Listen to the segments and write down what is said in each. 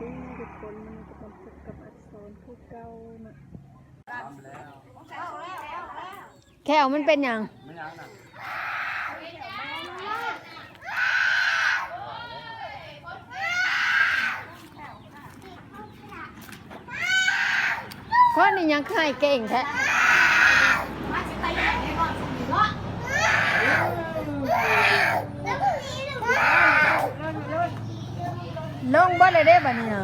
ທຸກຄົນ ມື້ນີ້ກໍມາພົບກັບອັກສອນຄືເກົ່ານະ. ແຂ້ວມັນເປັນຫຍັງ? ຄົນນີ້ຍັງຄືໄຫ້ເກັ່ງແທ້. ລົງເບິດແລ້ວເດ້ບາດນີ້ນະ.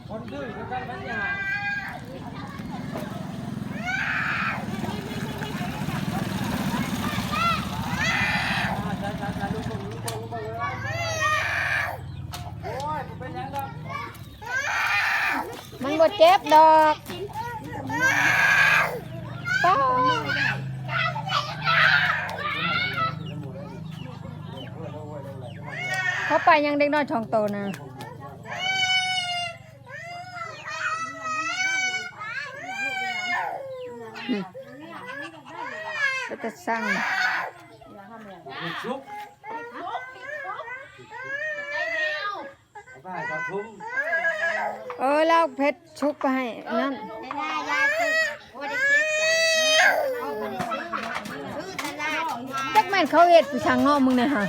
ຄົນດື້ຄືກັນ ມັນຊິຫາຍ. ໂອ້ຍ ບໍ່ເປັນຫຍັງດອກ. ມັນບໍ່ເຈັບດອກ. ປ້າ ເຂົາໄປຍັງເດັກນ້ອຍສອງໂຕນະ. ເປັນຕາຊັງ. ເອີ ລາວເພັດຊຸກໄປໃຫ້ອັນນັ້ນ. ຈັກແມ່ນເຂົາເຮັດໄປສັງເນາະ ມຶງນີ້ຫາ.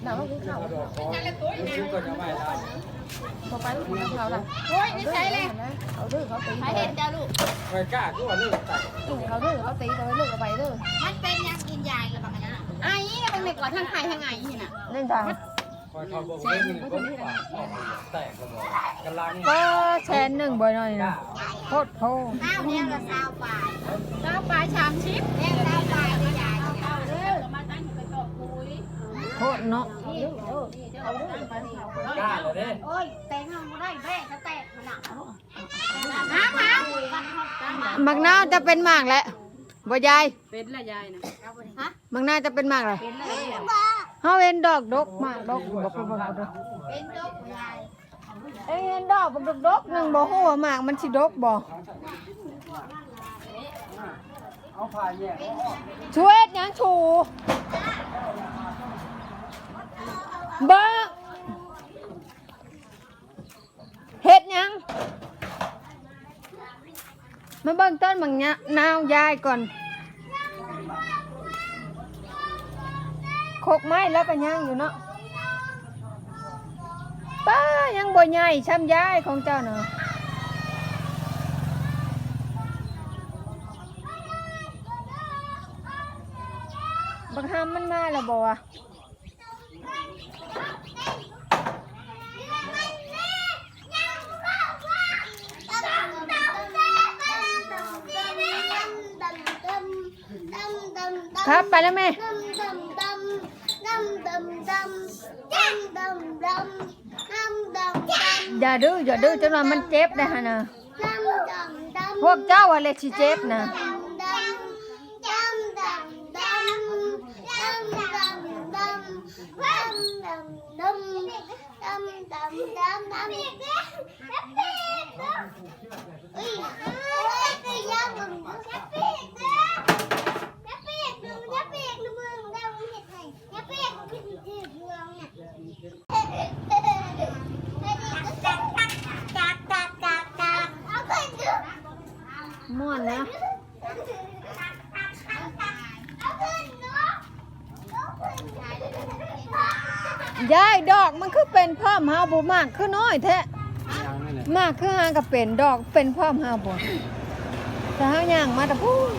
ນ້ຳມັນຄືເຂົ້າ ບໍ່ໄປ ມັນຄືເຂົ້າລະ. ໂອ້ຍ ນີ້ໃສແຫຼະ ເຂົາດື້ເຂົາຕີ ໃຜເຮັດເຈົ້າລູກ? ຂ້ອຍກ້າຄືວ່າເລີກໄປ ເຂົາດື້ເຂົາຕີ ແຕ່ວ່າເລີກໄປເດີ. ມັນເປັນຫຍັງກິນຢາອີກລະບັກອັນນັ້ນນະ? ໄອ ເບິ່ງແມ່ກວ່າທັງໄອທັງໄອນີ້ນະ. ນີ້ ຂ້ອຍເຂົ້າເບິ່ງເບິ່ງ ແສນໜຶ່ງບໍ່ທັນເຮັດຫຍັງ ແຕກແລ້ວບໍ່? ກຳລັງ ກໍແສນໜຶ່ງບໍ່ໜ້ອຍນະ ໂພດໂພ. ອ້າວ ແນວລະຊາວປາຍ ຊາວປາຍ ສາມສິບ ແນວຊາວປາຍ ເດີ ໂພດເນາະ. ກ້າແລ້ວເດ້. ໂອ້ຍ ແຕກເຮົາບໍ່ໄດ້ ແບ້ກະແຕກນະ. ໝາກນາວຈະເປັນໝາກແລ້ວບໍ່ຍາຍ? ເປັນລະຍາຍນະ. ໝາກນາວຈະເປັນໝາກລະ. ເປັນລະ. ເຮົາເຫັນດອກດົກ ໝາກດົກ ບໍ່ໄປເບິ່ງເອົາເດີ. ເປັນດົກຍາຍ. ເຫັນດອກບັກດົກໆ ໜຶ່ງ ບໍ່ຮູ້ວ່າໝາກມັນຊິດົກບໍ່. ຊູເຮັດຫຍັງ ຊູ? ເບິ່ງ ເຮັດຫຍັງ? ມາເບິ່ງຕົ້ນໝາກນາວຍາຍກ່ອນ. ຄົກໄມ້ລາວກໍຍັງຢູ່ເນາະ. ປ້າ ຍັງບໍ່ໃຫຍ່ຊ່ຳຍາຍຂອງເຈົ້ານະ. ບັກຫຳມັນມາແລ້ວບໍ່ວະ? ຄັບ ໄປແລ້ວແມ່. ຢ່າດື້ ຢ່າດື້ ຈັກໜ່ອຍມັນເຈັບໄດຫັ້ນນະ. ພວກເຈົ້າຫັ້ນແຫຼະຊິເຈັບນະ. ມ່ວນນະ. ຍາຍ ດອກມັນຄືເປັນພ້ອມເຮົາ ບໍ່ ໝາກຄືນ້ອຍແທ້. ໝາກຄືຫາກະເປັນ ດອກເປັນພ້ອມເຮົາບໍ່? ຖ້າເຮົາຍ່າງມາແຕ່ພຸ້ນ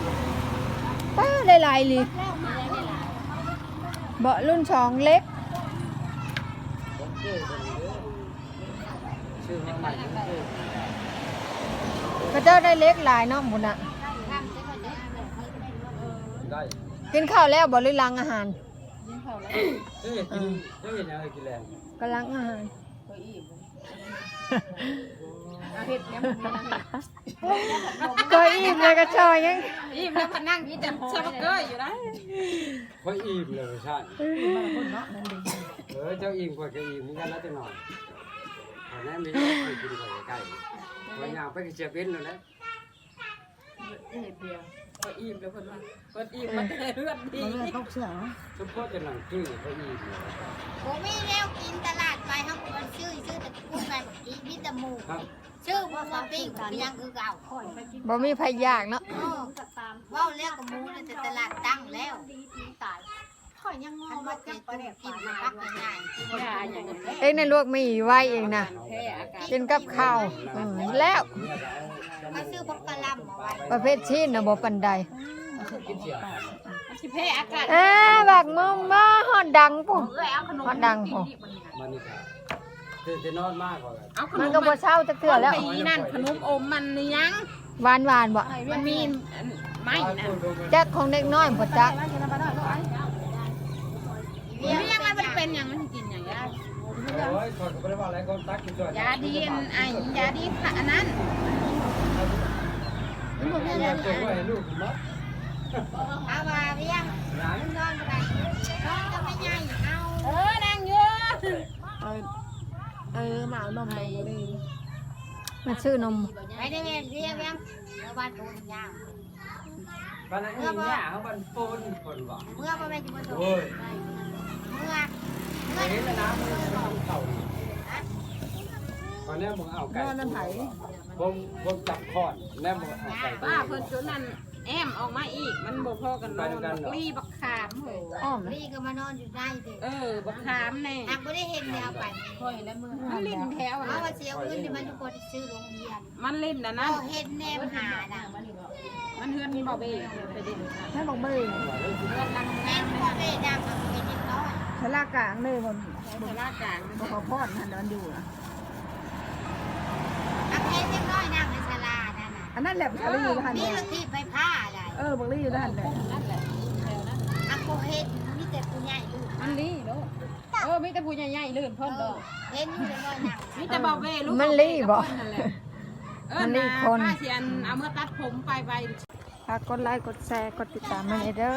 ປ້າ ຫຼາຍໆ ອີ່ຫຼີ. ເບາະລຸ້ນສອງເລັກ ເຂົາເຈົ້າໄດ້ເຫຼັກຫຼາຍເນາະ ພຸ້ນນະ. ກິນເຂົ້າແລ້ວບໍ່ ຫຼືຫຼັງອາຫານ? ກິນເຂົ້າແລ້ວ. ເຈົ້າເຮັດກິນ ເຈົ້າເຮັດຫຍັງໃຫ້ກິນແລງ? ກຳລັງອາຫານ. ຂ້ອຍອີ່ມ. ເຮັດແນວບໍ່ມີແນວເຮັດ. ຂ້ອຍອີ່ມແລ້ວກໍຊ່ອຍຫຍັງ? ອີ່ມແລ້ວພະນັ່ງກິນແຕ່ຊາບະເກີຍຢູ່ນະ. ຂ້ອຍອີ່ມແລ້ວຊັ້ນ. ເອີ ເຈົ້າອີ່ມ ຂ້ອຍກໍອີ່ມຄືກັນລະຈັກໜ່ອຍ. ຂ້ອຍແນມໄປກິນຂ້ອຍໃກ້ໆ ຂ້ອຍຍ່າງໄປກໍເຈັບເອັນແລ້ວແຫຼະ. ເຮັດເບຍ ເພິ່ນອີ່ມແລ້ວ ເພິ່ນວ່າເພິ່ນອີ່ມ ເອີ ມາແຕ່ເຮືອນດີ ມັນເລີຍຕົກເຊື່ອ ສົມພໍຈະນັ່ງຈື່ເພິ່ນອີ່ມ. ບໍ່ມີແນວກິນຕະຫຼາດໄປ ເຮົາກໍບໍ່ໄດ້ຊື້ ຊື້ແຕ່ກຸ້ງ ໄກ່ ບັກກີ ມີແຕ່ໝູ ຊື້ໝູມາປີ້ງ ໄປຫຍັງຄືເກົ່າ ບໍ່ມີໃຜຢາກເນາະ. ເອີ ເວົ້າແລ້ວກໍໝູໃນແຕ່ຕະຫຼາດຕັ້ງແລ້ວ. ເອງນະລວກໝີ່ໄວ້ເອງນະ ກິນກັບເຂົ້າ ເອີ ແລ້ວ ຂ້ອຍຊື້ບັກກະຫຼ່ຳມາໄວ້ ປະເພດຊີ້ນນະບໍ່ປານໃດ ມັນຊິແພ້ອາກາດ. ເອີ ບັກມຶງມາຮອດດັງພຸ້ນ ຮອດດັງພຸ້ນ. ມານີ້ກະຕື່ນແຕ່ນອນມາກໍ ມັນກໍບໍ່ເຊົາຈັກເທື່ອແລ້ວ. ປີນັ້ນຂະໜົມອົມມັນອີຫຍັງ ຫວານໆ ບໍ່? ມັນມີອັນໄມ້ນະ ຈັກຂອງເດັກນ້ອຍບໍ່ຈັກ. ເມຍມັນບໍ່ໄດ້ເປັນຫຍັງ ມັນຊິກິນຫຍັງກໍໄດ້. ໂອ້ຍ ຂ້ອຍກໍບໍ່ໄດ້ວ່າອະໄລ ກໍຕັກກິນກ່ອນ. ຢາດີອັນໄອ ຢາດີຂະ ອັນນັ້ນ ມັນບໍ່ແມ່ນຫຍັງ ເກັບໄວ້ໃຫ້ລູກກິນເນາະ. ເອົາວ່າວຽງ ນອນບໍ່ໄດ້ ນອນກໍໄມ່ໃຫຍ່ ເອົາ ເອີ ນັ່ງຢູ່. ເອີ ເອີ ມາເອົານົມໃຫ້ ມາຊື້ນົມ ໄປເດ້ແມ່ ເດ້ແມ່ ເມືອບ້ານໂພນຍາວ ບ້ານນາອີ່ຫຍ້າເຮົາ ບ້ານໂພນ ເພິ່ນວ່າ ເມືອບໍ່ແມ່ນຊິບໍ່ສົ່ງ ໂອ້ຍ ເມືອ ເມືອ ເຫັນແລ້ວນະ ເມືອເຂົ້ານີ້ ເອົາແນວເບິ່ງ ເອົາໄກ່ ນອນນຳໃຜ ບໍ່ ບໍ່ຈັບຄ້ອນ ແນວເບິ່ງ ເອົາໄກ່ ປ້າເພິ່ນຈົນນັ້ນ ແອ້ມອອກມາອີກ ມັນບໍ່ພໍກັນນອນ. ບັກລີ ບັກຂາມ ໂຫ ອ້ອມ ລີກໍມານອນຢູ່ໃນເດ້. ເອີ ບັກຂາມແນ່ ຫາກບໍ່ໄດ້ເຫັນແລ້ວໄປ ຂ້ອຍແລະເມືອ ມັນຫຼິ້ນແຖວ ເອົາວ່າຊິເອົາເງິນທີ່ມັນບໍ່ໄດ້ຊື້ໂຮງຮຽນ ມັນຫຼິ້ນນະນັ້ນ ເຫັນແນມຫານະ ມັນເຮືອນມີບໍ່ເບ ໄປຫຼິ້ນ ໃຫ້ບັກເບ ເຮືອນຫຼັງ ແມ່ນບໍ່ເບດັງ ເປັນເດັກນ້ອຍ ສາລາກາງເດ້ ບໍ່ ສາລາກາງ ບໍ່ຂໍພອນຫັ້ນ ມັນຢູ່ນະ. ອັນແທ້ເດັກນ້ອຍນັ່ງໃນສາລານັ້ນນະ ອັນນັ້ນແຫຼະ ສາລາຢູ່ຫັ້ນ ມີລົດຖີບໄຟຟ້າໄດ໋. ເອີ ບັກລີຢູ່ນັ້ນແຫຼະ ນັ້ນແຫຼະ ແຖວນັ້ນ ອັນບໍ່ເຫັນ ມີແຕ່ຜູ້ໃຫຍ່ ມັນລີໂລດ. ເອີ ມີແຕ່ຜູ້ໃຫຍ່ໆ ລື່ນເພິ່ນດອກ ເອີ ເຫັນຢູ່ເດັກນ້ອຍນັ່ງ ມີແຕ່ບໍ່ເວ ລູກ ມັນລີບໍ່ ນັ້ນແຫຼະ ເອີ ມັນລີຄົນ ປ້າຊິອັນ ເອົາເມືອຕັດຜົມໄປໄວ. ຝາກກົດໄລ ກົດແຊ ກົດຕິດຕາມໃຫ້ແດ່ເດີ.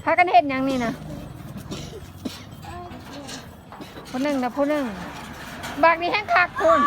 ພາກັນເຮັດຫຍັງນີ້ນະ? ຜູ້ໜຶ່ງນະ ຜູ້ໜຶ່ງ ບັກນີ້ແຮງຄັກພຸ້ນ.